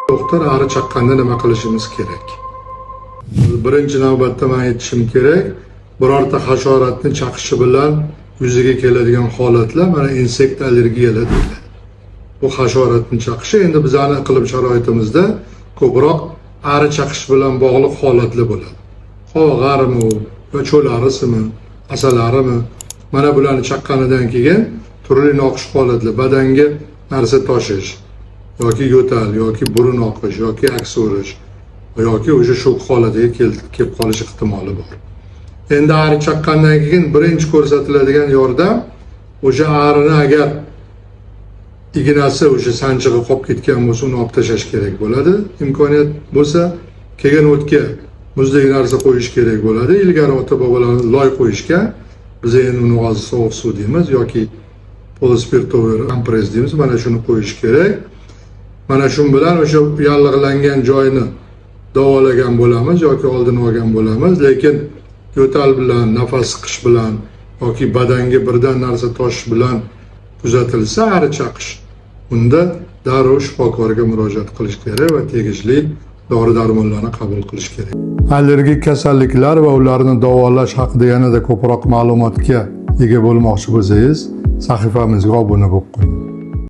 Doktor, ari chaqqanda nima qilishimiz kerak? Birinchi navbatda man aytishim kerak, birorta hasharotni chaqishi bilan yuzaga keladigan holatlar mana insekt allergiyalar deyiladi. Bu hasharotni chaqishi endi bizani iqlim sharoitimizda ko'proq ari chaqish bilan bog'liq holatlar bo'ladi. Qovog'arimi u yo cho'l arisimi, asalarimi, mana bularni chaqqanidan keyin turli noxush holatlar, badanga narsa toshish yoki yo'tal yoki burun oqish yoki aksurish yoki o'sha shok holatiga kelib qolish ehtimoli bor. Endi ari chaqqandan keyin birinchi ko'rsatiladigan yordam, o'sha arini agar ignasi, o'sha sanchig'i qolib ketgan bo'lsa, uni olib tashlash kerak bo'ladi. Imkoniyat bo'lsa, keyin o'tga muzdek narsa qo'yish kerak bo'ladi. Ilgari ota bobolarimiz loy qo'yishgan. Biz endi uni hozir sovuq suv deymiz yoki полуспиртовый kompress deymiz. Mana shuni qo'yish kerak. Mana shu bilan o'sha yallig'langan joyni davolagan bo'lamiz yoki oldini olgan bo'lamiz. Lekin yo'tal bilan, nafas siqish bilan yoki badanga birdan narsa toshish bilan kuzatilsa ari chaqish, unda darrov shifokorga murojaat qilish kerak va tegishli dori darmonlarni qabul qilish kerak. Allergik kasalliklar va ularni davolash haqida yanada ko'proq ma'lumotga ega bo'lmoqchi bo'lsangiz, sahifamizga obuna bo'lib qo'ying.